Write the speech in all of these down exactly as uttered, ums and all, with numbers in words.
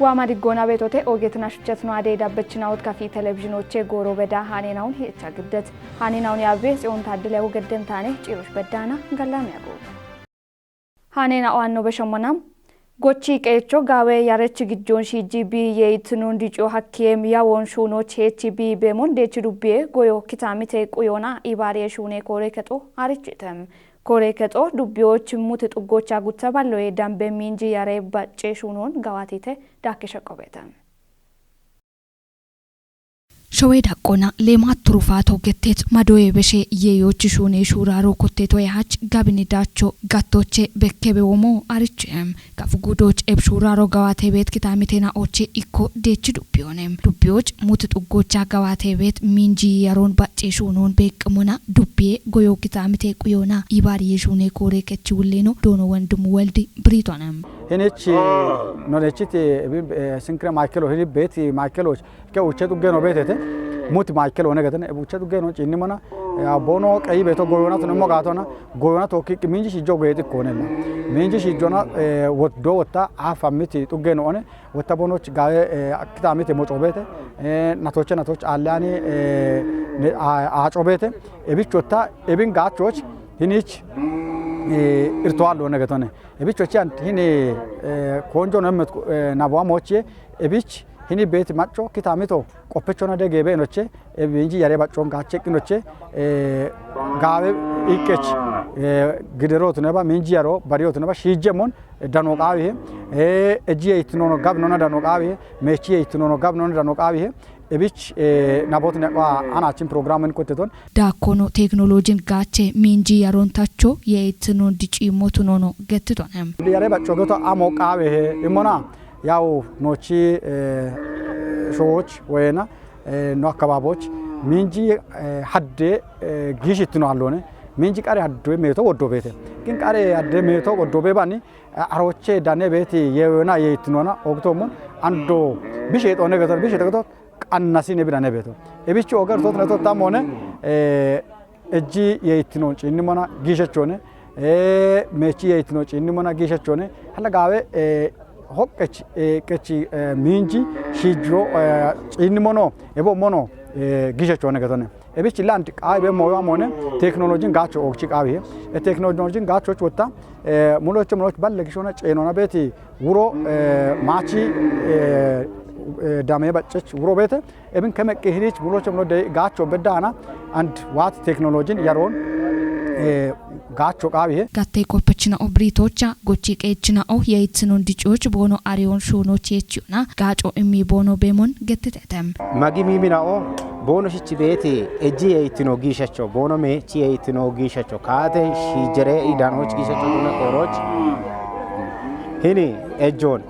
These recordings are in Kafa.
Waama diggoona beetote oogeetina shuchchetino adee dabbechinawot kafi televizhinoche gooro beda haanenaun hi'echa giddet. Haanenaun yaabbe Tsiyoon Taaddile ugeddem taane ciirosh beddaana gallamiya goobe. Haanena oanno beshammona. Gochi qeecho gaawe yarech gijjoon shiiji bi yeitinoon dico hakkiyeem yawoon shuunoch heechi bi beemon deechi dubbiye goyo kitaamite quyoona ibaariye shuune koore kexo arichitem. Koore kexo dubbiyoch mute xuggocha gutta balloye dambe miinji yare bacce shuunoon gawaatite daakke shaqqobetem. Showee daqqoona leemaat turufaato getteet madoye beshe yeeyochi shuune shuuraaro kotteetoye hach gabini daacho gattoche bekkebe womo arichiyeem. Gaf guudoch eb shuuraaro gawaate beet kitaamitena oche ikko deechi dubbiyoone. Dubbiyoch mute xuggocha gawaate beet miinji yaroon bacce shuunoon beeqqimona dubbiye goyo kitaamite quyoona ibaariye shuune koore kechi wulleeno doono Wondimu Weldi Biriitoone. Hinich nonechiti ebi, eh, sinkire maakelo hini beeti maakeloch ke uche xuggeno beetete. Muti maakel one getene ebi uche xuggeno ciinnimona. Ya boono qeyi beeto goyona tun immo gaatona. Goyona tookki miinji shiijjo geexi koonella. Miinji shiijjona, eh, woddo wotta aafa miti xuggeno one. Wotta boonoch gaawe, eh, akkitaamite moco beete. Eh, natoche natoch aalleyani, eh, ne-, a-, aaco beete. Ebich wotta ebin gaachoch hinich, eh, irtoallo one getone. Ebichochi ant hini, eh, koonjo no emmet, eh, nabowa moochiye, ebich hini beeti macco kitaamito qoppechona de geebe enoche, ebi miinji yare baccon gaache qinoche, eh, gaawe iqqech, eh, giderootu neba, miinji yaro bariyootu neba, shiijjemon, eh, dano qaawihe, eh, ejji yeitinono gabinona dano qaawihe, meechi yeitinono gabinona dano qaawihe, ebich, eh, nabot neqwa anachin programin kotteton. Daakkono teknolojin gaache miinji yaroon tacho yeitinoon diciimmotu noono gettitone. Yare bacco geto amo qaawehe immona yawu noochi, eh, showoch woyena, eh, no akkababoch miinji, eh, hadde, eh, giishittino allone. Miinji qare hadde meeto woddo beete. Gin qare hadde meeto woddo beebani, eh, aroche dane beeti yeewena yeittinona ogitommon ando bishe xoone geto, bishe xoone geto qannasine bidane beeto. Ebichi oger tot neto tamone, eh, ejji yeitino ciinnimona giishechone, eh, meechi yeitino ciinnimona giishechone. Hala gaawe, eh, hoqqech, eh, qechi, eh, miinji shiijjo, eh, ciinnimono, ebo mono, eh, giishechone getone. Ebichi land qaabe moyo amone teknolojin gaacho ogchi qaabihe. E teknolojin gaacho wotta, eh, mulocho muloch balle gishona ceenona beeti wuro, eh, maachi, eh, eh, dame baccech wuro beete. Ebin kemeqqi hirich mulocho mulo de gaacho beddana and what teknolojin yaroon, eh, gaacho qaabihe. Gatte qoppechina o Biriitocha gochi qeechina o yeitinoon dicoch boono ariyoon shuunoch yechiona gaaco immi boono beemon gettitetem. Magi miiminao boono shichi beeti ejji yeitino giishacho, boono meechi yeitino giishacho, kaate shiijjere idanoch giishacho dune kooroch. Hini ejjoon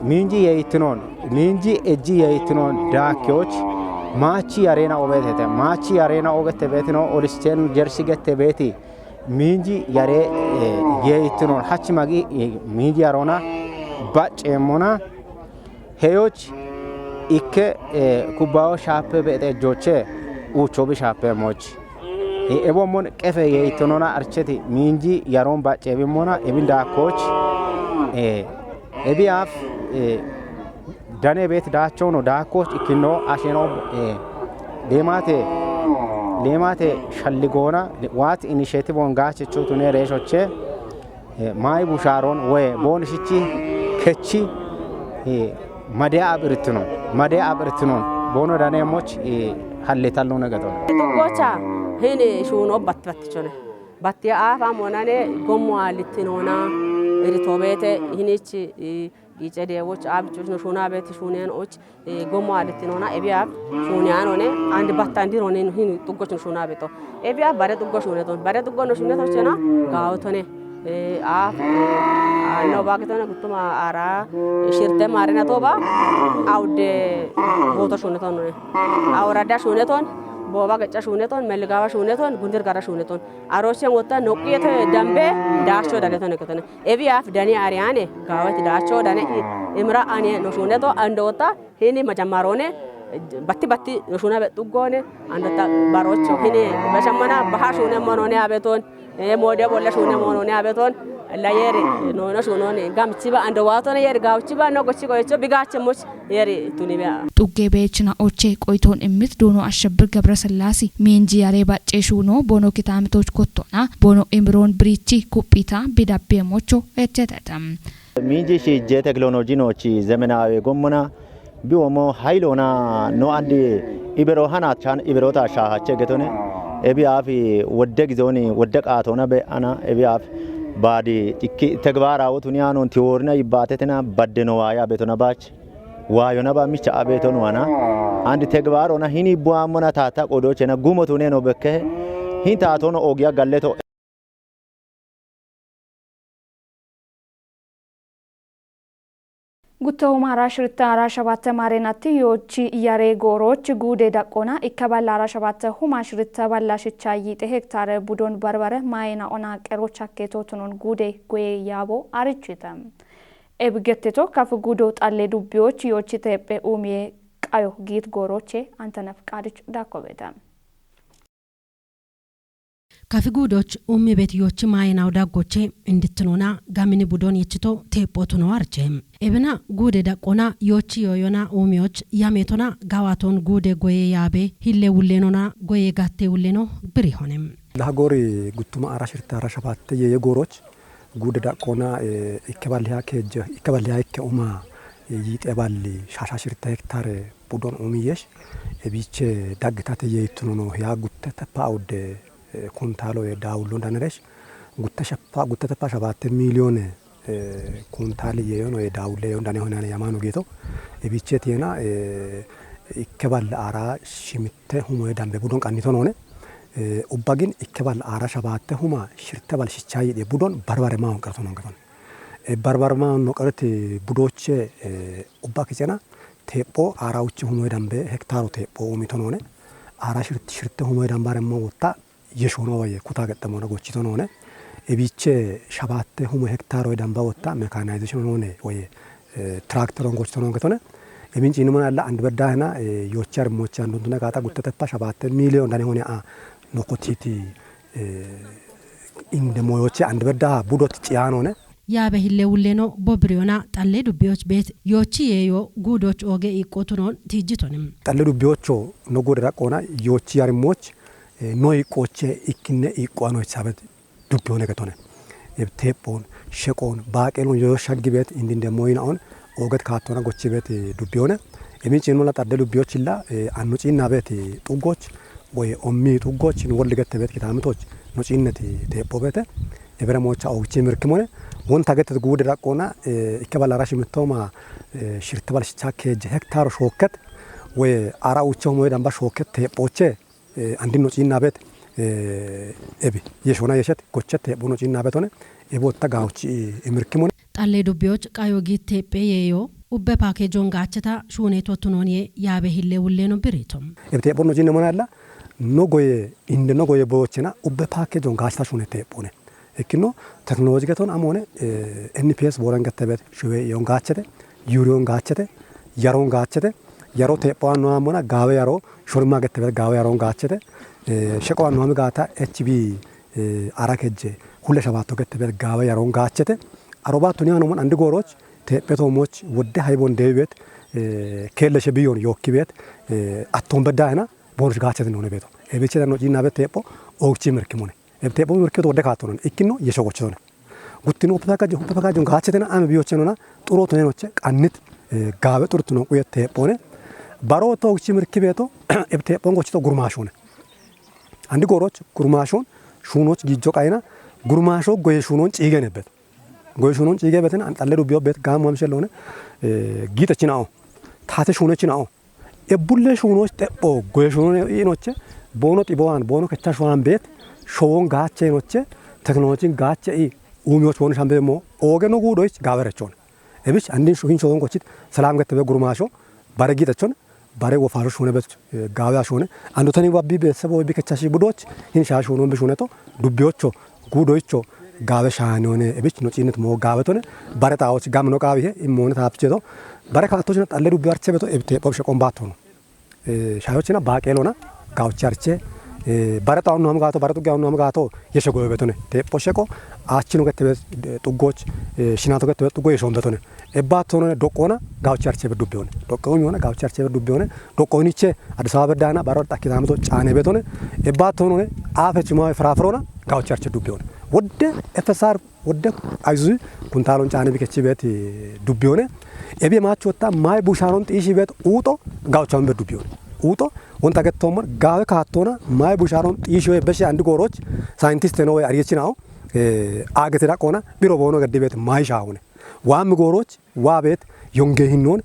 miinji yeitinoon, miinji ejji yeitinoon daakkeyoch maachi yareena obeetete, maachi yareena ogette beetino, olischeen jersi gette beeti, miinji yare, eh, yeitinoon, hach magi, eh, miinji yaroona bacceemmona, heyoch ikke, eh, kubbayo shaappe beete ejjoche uucho bi shaappeemmoch. Eh, ebommon qefe yeitinona archeti miinji yaroon bacceebimmona, ebin daakkoch, eh, ebi aaf, eh, dane beet daachono daakkoch ikkino asheno, eh, leemate, leemate shalligoona waat initiative on gaachecho tune reeshoche, eh, maayi bushaaroon woye boon shichi kechi, eh, made abiritino, made abiritino boono daneemmoch, eh, halletalluna geto. Gocha hini shuuno bat battichone. Batti aafa monane gommo alittinona iritobeete hinichi, eh, giice deewoch aabichoch no shuuna beeti shuuneen och, eh, gommo alittinona ebi aaf shuuniyanone and battandirone hini xuggoch no shuuna beeto. Ebi aaf bare xuggo shuuneton. Bare xuggo no shuuneton chena gaawotone. Eh, aaf, eh, anno baagitone guttuma ara shirte maarina toba awde gooto shuuneton none. Awrada shuuneton, booba gecca shuuneton, melgawa shuuneton, gundir gara shuuneton. Arochen wotta noqqiyete dambe daacho daneton eketone. Ebi aaf dani ariyane gaawet daacho dane i-, imra ane no shuuneto ando wotta hini majammarone Batti batti no shuna be xuggoone, andotta barocho hine bashammana baha shune monone abeton, e mode bolla shune monone abeton, la yeri no no shunone gamchiba ando watone yeri gauchiba no gochi gocho bigache moch yeri tuniba. Xugge beechina oche qoyton immit duno Ashabbir Gabrasillaasi miinji yare bacce shuno bono kitamitoch kottona bono imron birichi kuphita bidabbe mocho etcetera. Miinji shiijje tekinoloji noochi zemenaawe gommona biwomo hayilona no andi ibero hanaat chan iberota shaahache getone. Ebi afi wodde gizooni wodde qaatona be ana ebi afi baadi ikki tegbaara wotuni anon tiwoorina yibbatetena badde no waaya betona baach. Waayona ba micha abeton wana. Andi tegbaarona hini buamona tata qodochena gumo tuneno bekke. Hin taatono ogiya galleto. Gutto huma ara shiritta ara shabatte maarenatti yoochi yare gooroch guude daqqona ikka balla ara shabatte huma shiritta balla shicha yiite hektare budon barbare maayena ona qero chakketo tunon guude goye yaabo arichite. Ebgetteto kafu guudo xalle dubbiyoch yoochi teephe uumiye qayo giit gooroche Antanef Qaadich dakkobete. Kafi guudoch ummi bet yoochi maayenaw daggoche indittinona gamini budon yechito teephotuno arche. Ebena guude daqqona yoochi yooyona uumiyoch yametona gawaton guude goye yaabe hille wullenona goye gatte wulleno birihone. Laha goori guttuma ara shirta ara shafatte yeye gooroch guude daqqona, eh, ikke balliha keejje, ikke balliha ikke uma, eh, yiixe balli shasha shirta hektare budon umiyesh, ebiche daggitate yeittunono hiya gutte teppa awudde, eh, kuntaalo ye daawullon daneresh, gutte sheppa, gutte teppa shabatte miiliyone, eh, kuntaali yeyono ye daawulle yeyon dane honane yamano geeto, ebiche tiyena, eh, ikke bal ara shimitte humoye dambe budon qannito noone, eh, ubba gin ikke bal ara shabatte huma shirte bal shicha yidhe budon barbare ma honqerto nongeton. E, barbarma no qarati budoche, e, ubba kicena teepho ara uchi humoy dambe hektaro teepho umito noone. Ara shirti, shirte humoy dambare mo wotta yeshono waye kuta gexxamona gochito noone. Ebiche shabatte humoy hektaro damba wotta mechanization noone waye, e, tractor on gochito noone ketone. Ebin chini mona alla and bedda hena, e, yochar mocha andun tuna gata gutte teppa shabatte million dane hone a nokotiti, e, inde moyoche and bedda budot ciyanone. Yaabe hille wulleno bobiriyona xalle dubbiyoch beet yoochi yeeyo guudoch ooge iqqotunon tiijjitonim. Xalle dubbiyocho no guude daqqoona yoochi yarimmoch, eh, no iqqoche ikkinne iqqoano hisabet dubbiyone getone. Eh, teephon, sheqon, baaqelon yoo shaggi beet indinde moyina on ooget kaattona gochi beet, eh, dubbiyone. Emin chinmola xalle dubbiyochilla, eh, annu ciinna beet, eh, xuggoch, woy ommi xuggoch, nu wolli gette beet kitaamitoch, no ciinneti teepho beete. Ebere mocha ogichi mirkimone, wonta gettet guude daqqoona, eh, ikke bal ara shimittooma, eh, shirte bal shicha keejje hektaro shookket, we ara uche humoye damba shookket teephoche, eh, andin no ciinna beet, eh, ebi, yeshona yeshet, gochet teepho no ciinna beetone, ebi wotta gaawchi, eh, imirkimone. Xalle dubbiyoch qayo giit teephe yeeyo, ubbe paakejon gaacheta shuune tottunoon ye yaabe hille wulleno biriito. Ebi teepho no ciinne mona alla, no goye, inde no goye boochena, ubbe paakejon gaacheta shuune teephone. Ikkino teknoloji geton amone, eh, N P S booran gettebet, shuwe iyon gaachete, yuriyon gaachete, yaron gaachete, yaro teepho anno amona, gaawe yaro, shorma gettebet, gaawe yaron gaachete, eh, sheqo anno ami gaata, H B, eh, ara kejje, hulle shabaatto gettebet, gaawe yaron gaachete, aroba tuni anomon andi gooroch, teephe toomoch, wodde haybon deebibet, eh, keelleshe biyon yookkibet, eh, attoon bedda hena, boonosh gaachete noone beeto. Ebiche danno ciinna bet teepho, ogichi mirkimone. Ebte bo mirke to de kaatonon ikkino yesho gochone. Guttino upaka jo upaka jo gaachetena ame biyocheno na turo to nenoche qannit, eh, gaawe turtuno quye teepone. Baro to uchi mirki beeto ebte bon gochito gurmashone. Andi goroch gurmashon shunoch gijjo qayna gurmasho goye shunon ciigenebet. Goye shunon ciigebeten an xalle dubbiyo bet gaamo amshelone, eh, gite chinao. Tate shune chinao. E bulle shuunoch xepho goye shuunon inoche boono xibowan boono kecha showan beet showon gaache inoche teknolojin gaache i uumiyoch boono shambe mo ooge no guudoyich gaawerechon. Ebich andin shu-, hin showon gochit selam gettebe gurmaasho bare giitechon bare wofaasho shuune bet, eh, gaawe ashuune. Ando tani wabbi beetesebo wabbi kecha shi budoch hin shaa shuunon bi shuuneto dubbiyocho guudoycho gaawe shaanione ebich no ciinnet mo gaawetone bare xaawoch gam no qaawihe immoone taapcheto bare kaattochna xalle dubbi archebeto ebite phobshe qombaattono. Shayochina baaqeelona gawucharche bare xaunno ham gaato bare xugge aunno ham gaato yeshe goyo betone teepho sheko aachino gette bet xuggoch shinato gette bet xuggo yeshon betone ebbaattonone doqqoona gawucharche be dubbiyoone doqqoonyona gawucharche be dubbiyoone doqqooniche Addis Ababa beddaana baro xakkitaamito caane betone ebbaattonone aafe chimawe firafirona gawucharche dubbiyoone wodde F S R wodde ayzuzi kuntaalon caane bikechi bet dubbiyoone ebi maachotta may bushaanon xiishi bet uuxo gawuchaambe dubbiyoone uuxo wonta gettoommo gaawe kaattona may bushaanon xiishiwe beshi andi gooroch saayintiste no way ariyechinao aagete daqoona biro boono geddi bet may shaawune waammi gooroch waa bet yonge hinnoon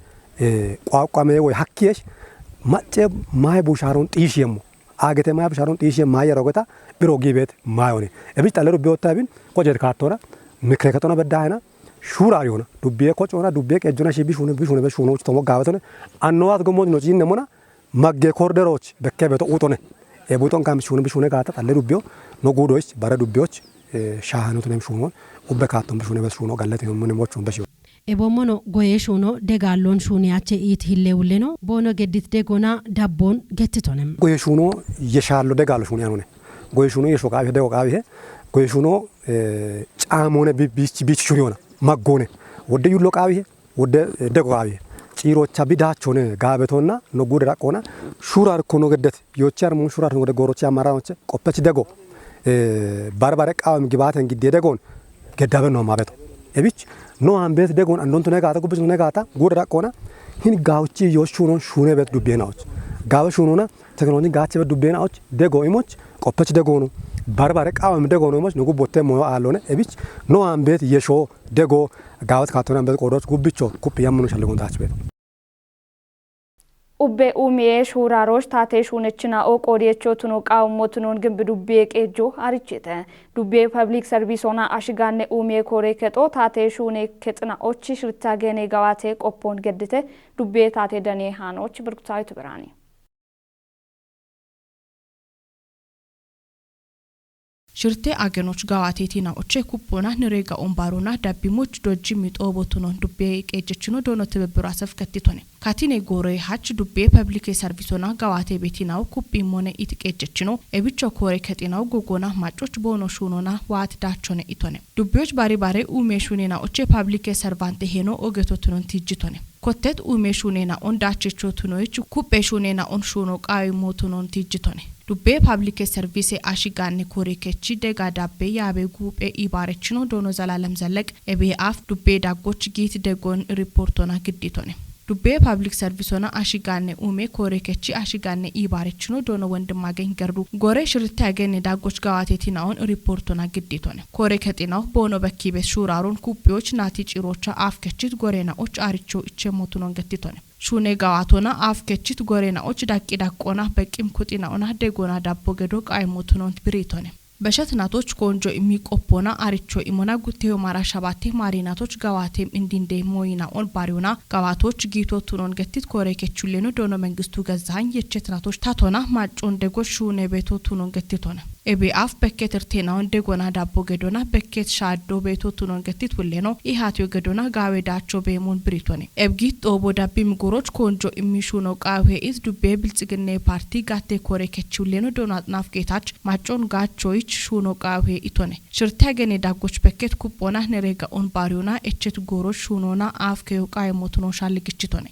qwaaqqamee woy hakkiyesh macce may bushaanon xiishiyemmo aagete may bushaanon xiishiye may yarogeta biro giibet mayone ebich xalle dubbiyotta bin qojet kaattona mikre ketona beddaayna shuurar yona dubbiye kocona dubbiye qejjona shi bishune bishune be shuno tomo gaawetone annowaat gommoot no ciinne mona magge korderoch bekke beto uxone ebuxon kam bishune bishune gaata xalle dubbiyo no guudoch bare dubbiyoch shaahanotunem shunon ubbe kaatton bishune be shuno gallete yommune mochon beshi Eboommono goyee shuuno degaallon shuuniyache iit hilleewulleno boono geddit degona dabboon gettitonem. Goye shuuno yeshaallo degaalo shuuni anone goye shuuno yesho qaawihe dego qaawihe goye shuuno caamoone biich biich shuriyona maggoone wodde yullo qaawihe wodde dego qaawihe ciirocha bidaachone gaabetonna no guude raqqoona shurar kono geddet yochi armun shurar no gode gorochi amaraanoche qoppech dego barbare qaawam gibaaten gidde degoon geddabe no mabeto ebich no ambet degon andon tune gata gubis tune gata guda dakona hin gawchi yo shunon shune bet dubena och gawe shunona teknoloji gache bet dubena och dego imoch qoppech degono barbare qawe mi degono imoch no gubotte moyo alone ebich no ambet yesho dego gawet katona ambet qodoch gubicho kupi yamunu shalgon dach bet Ubbe umiye shuuraarosh taatee shuunechina'o qoodiyecho tuno qaawummo tunon gimbi dubbiye qeejjo arichite. Dubbiye public service ona ashiganne umiye koore kexo taatee shuune kexina'ochi shirta gene gawate qoppon geddite dubbiye taatee daniye haanoch Birkutaawitu Biraani. Shirte agenoch gawatetina oche kuppona nirega ombarona dabbimoch dojji mixobo tunon dubbe qejjechino dono tebebiro asef kettitone. Katine gore hach dubbe public service ona gawate betinaw kuppi mone it qejjechino ebicho kore ketinaw gogona macoch bono shunona waat dachone itone. Dubbiyoch bari bare ume shunena oche public servante heno ogeto tunon tijjitone. Kottet ume shunena on dachecho tunoich kuppe shunena on shuno qawi motunon tijjitone. Dubbe public service ashiganne kore kechi dega dabbe yabe gupe ibarechino dono Zalaalem Zallaq ebe af dubbe daggoch giit degon riportona gidditone. Dubbe public service ona ashiganne ume kore kechi ashiganne ibarechino dono Wondimmageny Gerdu gore shirte agenne daggoch gawate tinaon riportona gidditone. Kore ketinaw bono bekkibes shurarun kuppiyoch nati cirocha af kechit gorena och aricho iche motunon gettitone. Shune gawatona af kechit gorena och daqqi daqqona beqqim kuxina ona degona dabbo gedo qaimo tunon biritone. Beshet natoch konjo imi qoppona aricho imona gutteyo mara shabate mari natoch gawatem indinde moyina on bariona gawatoch giito tunon gettit kore kechulleno dono Mengistu Gezzahany yechet natoch tatona maccon dego shune beto tunon gettitone. Ebe af bekket irtenaon degona dabbo gedona bekket shaaddo beto tunon gettit wulleno ihatiyo gedona gawe dacho beemon biritone. Ebgit xoobo dabbi migoroch konjo immi shuno qaawe is dubbe bilxiginne parti gatte kore kechulleno dono Axnaf Geetach maccon gachoyich shuno qaawe itone. Shirte agene daggoch bekket kuppona nerega on bariona echet goroch shunona af keyo qaye motuno shalligichitone.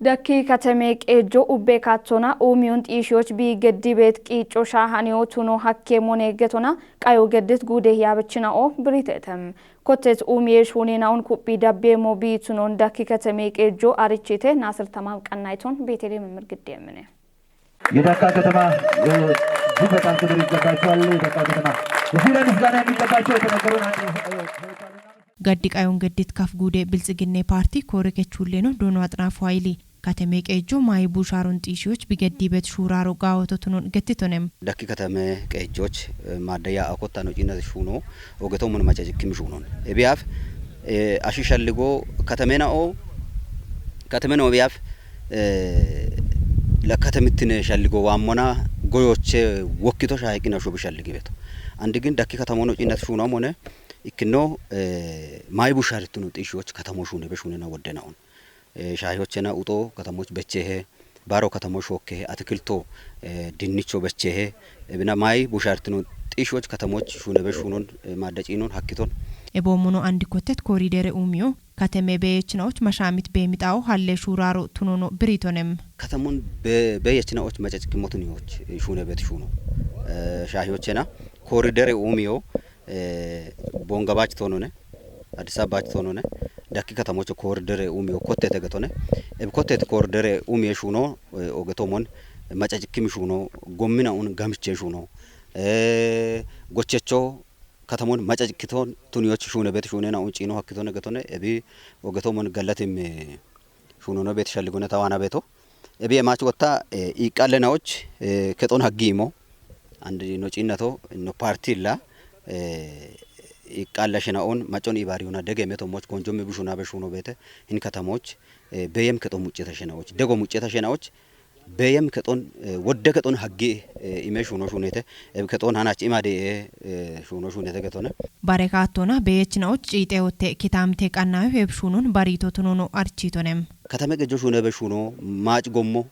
Dakki katame qeejjo ubbe kattona umiyon xiishiyoch bi geddi beet qiicco shaahaniyo tuno hakke mone getona qayo geddit guude yaabechina'o biritetem. Kottet umiye shuunena'on kuphi dabbeemo bi tunon dakki katame qeejjo arichite Naasir Tamaam Qannayton Beetele Mimir Giddeemine. የዳካ ከተማ እጅግ በጣም ክብር ይገባቸዋል። የዳካ ከተማ እዚህ ላይ ምስጋና የሚገባቸው የተናገሩ ናቸው። Gaddi qayon geddit kaf guude bilxiginne parti kore kechulleno dono Axnaf Hayili katame qeejjo mayi bushaaron xiishiyoch bi geddi bet shuuraro gaawoto tunon gettitonem. Dakki katame qeejjoch maaddaya akottano ciinnas shuuno ogeto mun maca cikkimi shuunon. Ebiyaf ashi shalligo katamenaoo katamenaoo ebiyaf la katamittine shalligo waammona goyoche wokkito shaayiqina shubi shalligibeto. Andi gin dakki katamono ciinnas shuuno mone Ikkino, eh, maayi bushaartino xiishiyoch katamoch shuunebe shuunena woddenaun. Eh, shaahiyochena uxo katamoch bechehe, baaro katamoch shookkehe, atikilto, eh, dinnicho bechehe, ebina maayi bushaartino xiishiyoch katamoch shuunebe shuunon, eh, maadda ciinon hakkiton. Eboomuno andi kottet koriidere uumiyo kateme beeyechinaoch mashaamit beemixawo halle shuuraaro tunono biritonem. Katamun be-, beeyechinaoch macacikkimo tuniyoch, eh, shuunebet shuuno. Eh, shaahiyochena koriidere uumiyo, eh, Bongabach tonone, Addis Ababach tonone, dakki katamoch koriidere uumiyo kottete getone. Eb kottete koriidere uumiye shuuno, eh, ogetomon macacikkim shuuno, gomminaun gamiche shuuno. Eh, gochecho katamon macacikkiton tuniyoch shuunebet shuunena un ciino hakkitone getone. Ebi ogetomon gallatim, eh, shuunono bet shalligone tawaana beto. Ebi emaach wotta, eh, iiqqalle naoch, eh, kexon haggi imo. Andi no ciinnato, no partilla, eh, iiqqalle shenaon, maccon ibaariyona dege meto moch konjom bishuna be shuuno bete, hin katamoch, eh, beyem kexon mucceta shenaoch, dego mucceta shenaoch, beyem kexon, eh, wodde kexon haggi, eh, ime shuuno shuunete, eb kexon hanach imade, eh, shuuno shuunete getone. Bare kaattona beeyechinaoch ciite wotte kitaamte qannayo eb shuunon barito tunono architonem. Katame gejo shuunebe shuuno, maac gommo,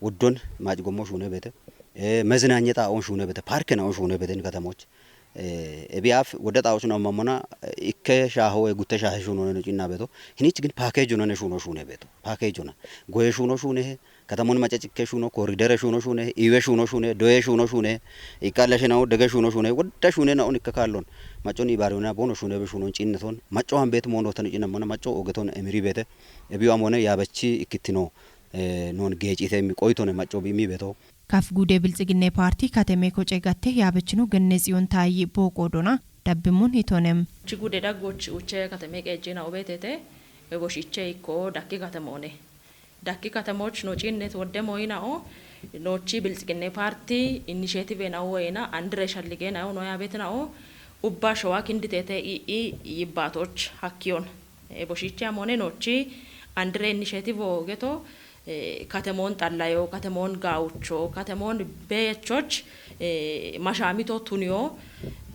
woddon maac gommo shuunebete. Eh, mezinanye xaa'on shuunebete, parke naon shuunebete ni katamoch. Eh, ebi af wodde xaa'ochun ammamona, eh, ikke shaaho, eh, gutte shaahe shuunone no ciinna beto. Hinich gin pakejonone shuuno shuunebeto. Pakejona. Goye shuuno shuunehe, katamon macacikke shuuno, koriidere shuuno shuunehe, iwe shuuno shuune, doye shuuno shuune, iiqqalle shenao dege shuuno shuune, wodda shuunena un ikke kaallon. Maccon ibaariyona bono shuunebe shuunon ciinneton. Macco han bet moonota no ciinna mona macco ogeton emiri bete. Ebi amone yaabechi ikkittino, eh, non geecite mi qoytone macco bi mi beto. Kaf guude Biltsiginne Paarti kateme koce gatte yaabechino Genne Tsiyoon Taayye booqoodona dabbimmun hitonem. Chi guude daggoch uche kateme qeejjina obetete, e boshiche ikko dakki katemoone. Dakki katemoch no ciinnet wodde moyinao, nochi Biltsiginne Paarti initiative na woyena, andire shallige na no yaabetinao, ubba showa kinditete i, i yibbaatoch hakkiyon. E boshiche amone nochi andire initiative ogeto, eh, katemoon xallayo, katemoon gaawucho, katemoon beechoch, eh, mashaamito tuniyo,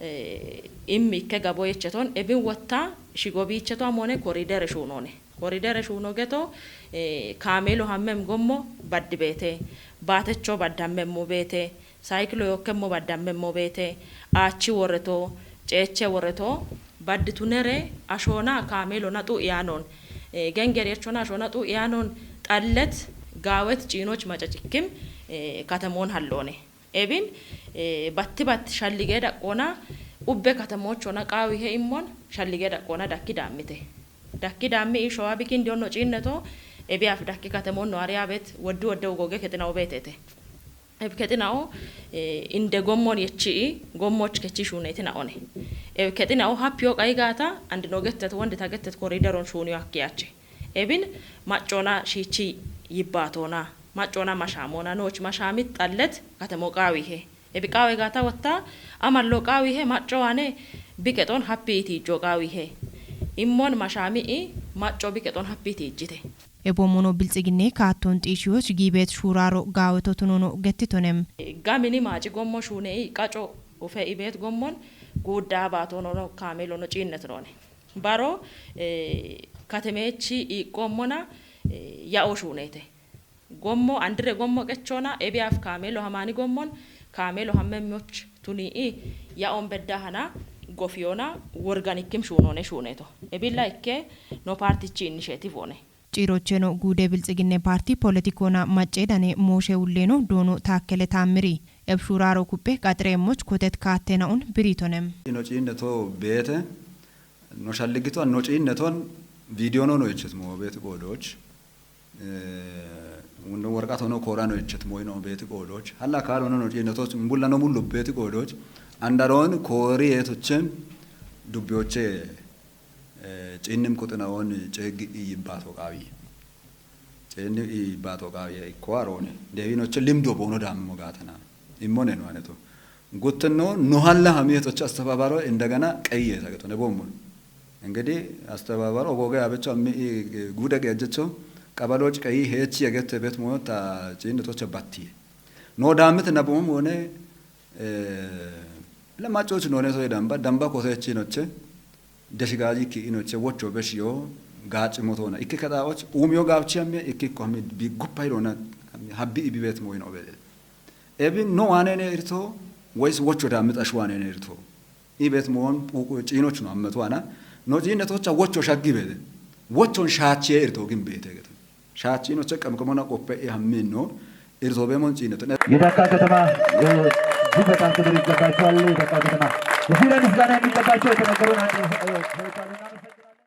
eh, immi ikke gabo yecheton, ebin wotta shigo biicheto amone koriidere shuunone. Koriidere shuuno geto, eh, kaameelo hammem gommo baddi beete, baatecho baddi hammemmo beete, saykilo yokkemmo baddi hammemmo beete, aachi worreto, ceeche worreto, baddi tunere ashoona kaameelona xu'i yaanon, eh, gengeri echona ashoona xu'i yaanon xallet gaawet ciinoch macacikkim, eh, katemoon halloone. Ebin, eh, batti batti shallige daqqoona ubbe katemochona qaawihe immon shallige daqqoona dakki daammite. Dakki daammi i showa bikin dionno ciinneto, ebi af dakki katemoon no ariya bet woddi wodde ugoge kexina obetete. Eb kexinao, eh, inde gommon yechi'i, gommoch kechi shuuneti naone. Eb kexinao happiyo qayi gaata, andi no gettet, wondi ta gettet koriideron shuuniyo akkiyache. Ebin maccona shiichi yibbaatona, maccona mashaamona, nooch mashaamit xallet katemo qaawihe. Ebi qaawe gaata wotta, amallo qaawihe macco wane bikexon happi itiijo qaawihe. Immon mashaami'i macco bikexon happi itiijjite. Eboomono Biltsiginne kaatton xiishiyoch giibet shuuraaro gaaweto tunono gettitonem. Gamini maaci gommo shuune'i qaco ufe ibeet gommon guudda baatonono kaameelono ciinnet noone. Baro, eh, katemeechi iiqqoommona, eh, ya'o shuuneete. Gommo, andire gommo qechoona, ebi af kaameelo hamaani gommon, kaameelo hammemmoch tuni'i ya'on bedda hana gofiyona worganikkim shuunoone shuuneeto. Ebilla ikke no paartichi initiative one. Ciirocheno guude Biltsiginne Paarti poletikoona macce dane mooshe ulleeno doono Taakkele Taammiri. Eb shuuraaro kuppe qaxireemmoch kotet kaattenaun biritonem. Ino ciinneto beete, no shalligito no ciinneton vidiyono no ichetmo beeti qoodoch. Eh, wundon worqatono koorano ichetmo ino beeti qoodoch. Halla kaalono no ciinnetos mbullano mullu beeti qoodoch. Andaroon koori yeetochen dubbiyoche, eh, ciinnim quxinaoon ceeggi iyibbaato qaawi. Ceeggi iyibbaato qaawi ikko aroone. Deewinoche limdo boono daammo gaatana. Immone no aneto. Guttenno no halla hamiyeetoche astebaabaro indagana qeyye sageto ne boommo. Engedi astebaabaro ogoge abecho ammi i guude qeejjecho qabaloch qeyi heechi yegette bet mo ta ciinnetoche battiye. No daammit na boommo ne, eh, le maccoch noone soy damba, damba kosechi noche. Deshigaaji ki inoche wocho beshiyo gaaci motona. Ikke kadaoch umiyo gaabchi amme ikke ko hammi bi guppa hirona, hammi habbi ibi bet moyin obede. Ebi no waanene irto, wais wocho da mitash waanene irto. Ibet moon puku ciinoch no ammetu ana. No ciinetocha wocho shaggi bede. Wochon shaachiye irto gin beete getan. Shaachiinoche qamqamona qoppe i hammin no irto bemon ciineto. የዳካ ከተማ፣ እ፣ እጅግ በጣም ክብር ይገባቸዋል። የዳካ ከተማ የፊራ ምስጋና የሚገባቸው የተነገሩን አንድ፣ እ፣ ሰዎች አሉ። እናመሰግናለን።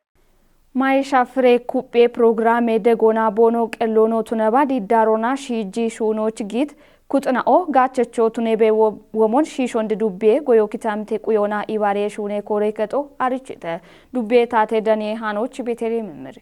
Maayisha firee kuphee pirogiraamee degoonaa boonoo qelloonoo tunabaa diiddaarona shiijjii shuunooch giit kuxina'oo gaachechoo tunebee wo-, womon shiishondi dubbiyee goyoo kitaamte quyoonaa ibaaree shuunee kooree kexoo arichite dubbiyee taatee daniyee haanooch beeteelii mimmiri.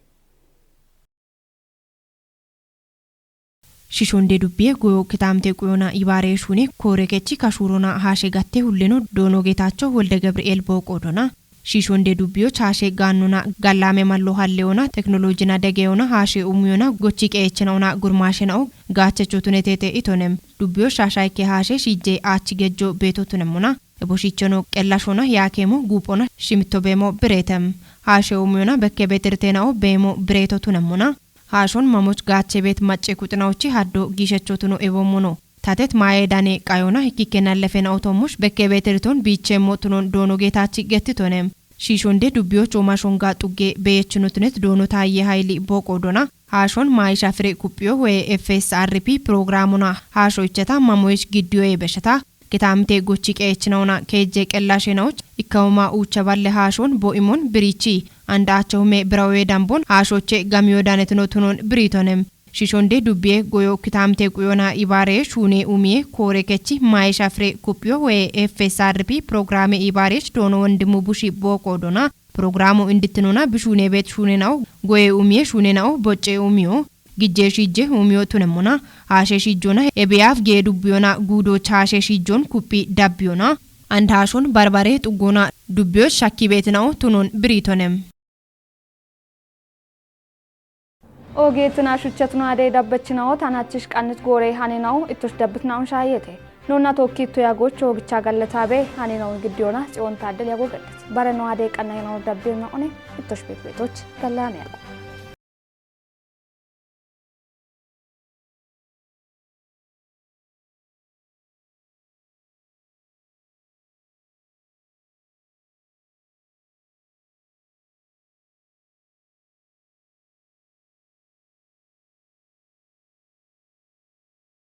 Shishonde dubbiye goyo kitaamte quyona ibaare shune koore kechi kashuurona haashe gatte hulleno doono Geetaachoo Wolde Gabri'eel booqoodona. Shishonde dubbiyoch haashe gaannona gallaame mallo halleona teknolojina degeyona haashe umuyona gochi qeechena'ona gurmaashena'o gaachecho tuneteete itonem. Dubbiyoch shaashayke haashe shiijje aachi gejjo beeto tunemmona. Eboshichono qellashona yaakeemo guuphona shimitto beemo bireetem. Haashe umuyona bekke beetirteena'o beemo bireeto tunemmona. Haashon mamoch gaache beet macce kuxinaochi haddo giishecho tuno ewommono. Tatet maaye dane qayona hikkikkenna lefena otommosh bekke beetirton biichemmo tunon doono Geetaachi gettitonem. Shiishonde dubbiyoch oomashonga xugge beyechinotunet doono Taayye Hayili booqoodona. Haashon maayisha fire kuphiyo woye F S R P pirogiraamona haasho icheta mamoyich giddiyoye besheta. Kitaamte gochi qeechina'ona keejje qellashena'och ikkawoma uucha balle haashon bo'imon biriichi. Andaacho hume birawoye dambon haashoche gamiyo danetino tunon biriitonem. Shishonde dubbiye goyo kitaamte quyona ibaare shuune umiye koore kechi maayisha fire kuphiyo woye F S R P pirogiraame ibaarech doono Wondimu Bushi booqoodona. Pirogiraamo indittinona bishuune beet shuunena'o goye umiye shuunena'o bocce umiyo gijje shiijje umiyo tunemmona. Haashe shiijjona ebeyaaf gee dubbiyona guudoch haashe shiijjon kuphi dabbiyona. And haashon barbare xuggona dubbiyoch shakki beetina'o tunon biriitonem. Oogeetina shuchchatino adee dabbechina'o tanachich qannit goorey hanena'o ittosh dabbitna'on shaayete. Nonna tookki itto yaagoch oogicha gallataabe hanena'o giddiyona Tsiyoon Taaddel yaago gaddet. Bareno adee qannayena'o dabbina'one ittosh beet beetoch gallaame yaago.